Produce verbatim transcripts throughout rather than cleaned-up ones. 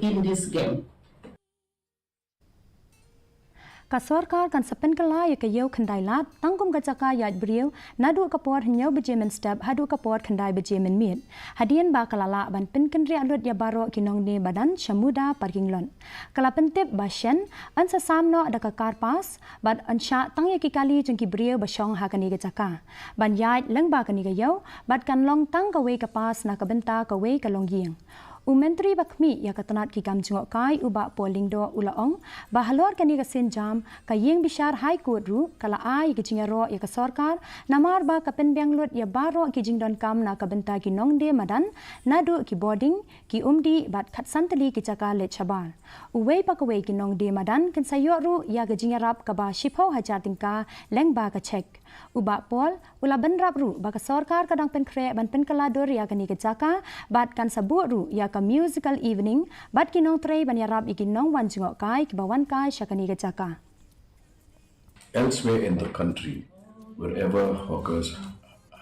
in this game. Ka sorkar kan sa pynkylla ïa ka ïew khyndai lad tang kum ka jaka ïaid briew naduh ka por hynñiew baje mynstep haduh ka por khyndai baje mynmiet. Hadien ba ka la lah ban pynkynriah lut ïa baroh ki nongdie madan sha Muda Parking Lot. Ka la pyntip ba shen yn sa sam noh da ka car pass bad yn shah tang ïa ki kali jong ki briew ba shong ha kane ka jaka ban ïaid lyngba kane ka ïew bad kan long tang kawei ka pass na ka bynta kawei ka longïing. U Myntri ba khmih ïa ka tnat ki kam jngohkai u Bah Paul Lyngdoh u la ong ba halor kane ka sienjam ka ïing bishar High Court ruh ka la ai ka jingïaroh ïa ka sorkar namar ba ka pynbiang lut ïa baroh ki jingdonkam na ka bynta ki nongdie madan naduh ki boarding, ki umdih bad khatsan tylli ki jaka leit shabar. Uwei pa kawei ki nongdie madan kin sa ïoh ruh ïa ka jingïarap kaba shiphew hajar tyngka lyngba ka cheque. U Bah Paul u la bynrap ruh ba ka sorkar ka dang pynkhreh ban pynkylla dur ïa kane ka jaka bad kan sa buh ruh ïa ka musical evening bad ki nongtrei ban ïarap ïa ki nongwan jngohkai kiba wan kai sha kane ka jaka. Elsewhere in the country, wherever hawkers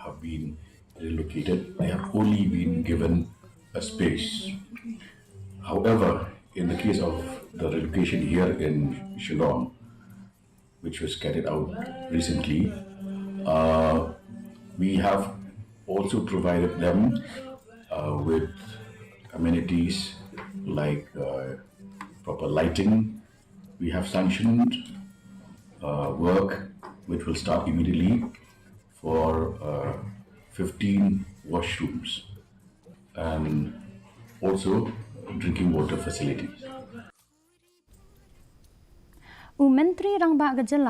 have been relocated, they have only been given a space. However, in the case of the relocation here in Shillong, which was carried out recently, uh, we have also provided them uh, with amenities like uh, proper lighting. We have sanctioned uh, work which will start immediately for uh, fifteen washrooms and also drinking water facilities. U Myntri Rangbah ka Jylla